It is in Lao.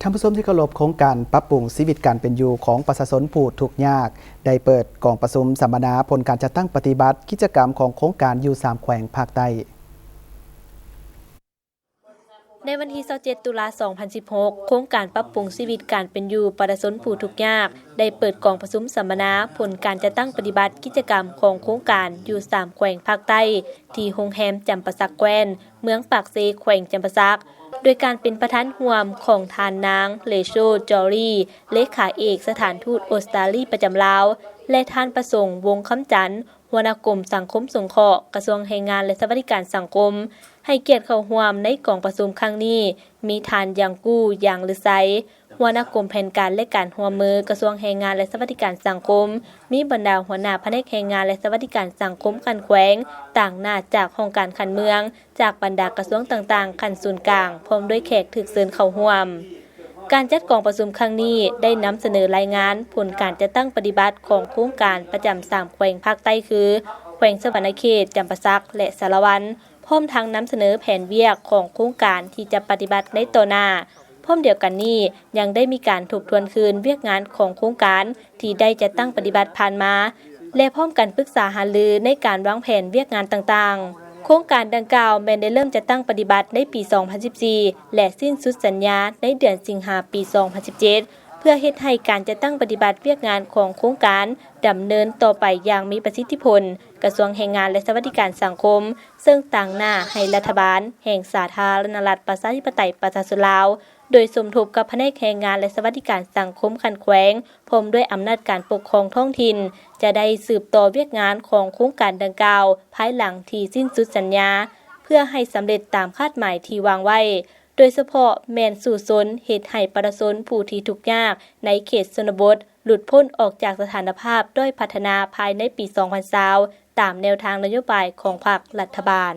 ທ່ານຜູ້ຊົມທີ່ເຄົາລົບ, ໂຄງການປັບປຸງຊີວິດການເປັນຢູ່ຂອງປະຊາຊົນຜູ້ທຸກຍາກ ໄດ້ເປີດກອງປະຊຸມສຳມະນາຜົນການຈັດຕັ້ງປະຕິບັດກິດຈະກຳຂອງໂຄງການຢູ່ສາມແຂວງພາກໃຕ້. ໃນວັນທີຊາວເຈັດ ຕຸລາ ສອງພັນສິບຫົກ ໂຄງການປັບປຸງຊີວິດການເປັນຢູ່ປະຊາຊົນຜູ້ທຸກຍາກ ໄດ້ເປີດກອງປະຊຸມສຳມະນາຜົນການຈັດຕັ້ງປະຕິບັດກິດຈະກຳຂອງໂຄງການຢູ່ສາມແຂວງພາກໃຕ້ ທີ່ໂຮງແຮມຈຳປາສັກແກຣນ ເມືອງປາກເຊ ແຂວງຈຳປາສັກ ໂດຍການເປັນປະທານຮ່ວມຂອງທ່ານນາງ ເຣໂຊ ຈໍຣີ ເລຂາເອກສະຖານທູດອົດສະຕາລີປະຈຳລາວ ແລະ ທ່ານ ປະສົງ ວົງຄຳຈັນ ຫົວໜ້າກົມສັງຄົມສົງເຄາະ ກະຊວງແຮງງານ ແລະ ສະຫວັດດີການສັງຄົມ ໃຫ້ກຽດເຂົ້າຮ່ວມໃນກອງປະຊຸມຄັ້ງນີ້ ມີທ່ານ ຢາງກູ ຢາງລືໄຊ ຫົວໜ້າກົມແຜນການ ແລະ ການຮ່ວມມື ກະຊວງແຮງງານ ແລະ ສະຫວັດດີການສັງຄົມ, ມີບັນດາຫົວໜ້າພະແນກແຮງງານ ແລະ ສະຫວັດດີການສັງຄົມຂັ້ນແຂວງ, ຕາງໜ້າຈາກຫ້ອງການຂັ້ນເມືອງ, ຈາກບັນດາກະຊວງຕ່າງໆຂັ້ນສູນກາງ, ພ້ອມດ້ວຍແຂກຖືກເຊີນເຂົ້າຮ່ວມ. ການຈັດກອງປະຊຸມຄັ້ງນີ້ ໄດ້ນຳສະເໜີລາຍງານຜົນການຈັດຕັ້ງປະຕິບັດຂອງໂຄງການປະຈຳສາມແຂວງພາກໃຕ້ຄື ແຂວງສະຫວັນນະເຂດ, ຈຳປາສັກ ແລະ ສາລະວັນ, ພ້ອມທັງນຳສະເໜີແຜນວຽກຂອງໂຄງການທີ່ຈະປະຕິບັດໃນຕໍ່ໜ້າ. ພ້ອມດຽວກັນນີ້ ຍັງໄດ້ມີການທົບທວນຄືນວຽກງານຂອງໂຄງການທີ່ໄດ້ຈັດຕັ້ງປະຕິບັດຜ່ານມາ ແລະ ພ້ອມກັນປຶກສາຫາລືໃນການວາງແຜນວຽກງານຕ່າງໆ. ໂຄງການດັ່ງກ່າວແມ່ນໄດ້ເລີ່ມຈັດຕັ້ງປະຕິບັດໃນປີສອງພັນສິບສີ່ ແລະ ສິ້ນສຸດສັນຍາໃນເດືອນສິງຫາປີສອງພັນສິບເຈັດ ເພື່ອເຮັດໃຫ້ການຈັດຕັ້ງປະຕິບັດວຽກງານຂອງໂຄງການດຳເນີນຕໍ່ໄປຢ່າງມີປະສິດທິຜົນ. ກະຊວງແຮງງານ ແລະ ສະຫວັດດີການສັງຄົມ ເຊິ່ງຕາງໜ້າໃຫ້ລັດຖະບານແຫ່ງສາທາລະນະລັດ ປະຊາທິປະໄຕ ປະຊາຊົນລາວ ໂດຍສົມທົບກັບພະແນກແຮງງານ ແລະ ສະຫວັດດີການສັງຄົມຂັ້ນແຂວງ ພ້ອມດ້ວຍອຳນາດການປົກຄອງທ້ອງຖິ່ນ ຈະໄດ້ສືບຕໍ່ວຽກງານຂອງໂຄງການດັ່ງກ່າວ ພາຍຫຼັງທີ່ສິ້ນສຸດສັນຍາ ເພື່ອໃຫ້ສຳເລັດຕາມຄາດໝາຍທີ່ວາງໄວ້, ໂດຍສະເພາະແມ່ນສູ້ຊົນເຮັດໃຫ້ປະຊາຊົນຜູ້ທີ່ທຸກຍາກໃນເຂດຊົນນະບົດ ຫຼຸດພົ້ນອອກຈາກສະຖານະພາບດ້ອຍພັດທະນາພາຍໃນປີສອງພັນຊາວ ຕາມແນວທາງນະໂຍບາຍຂອງພັກລັດຖະບານ.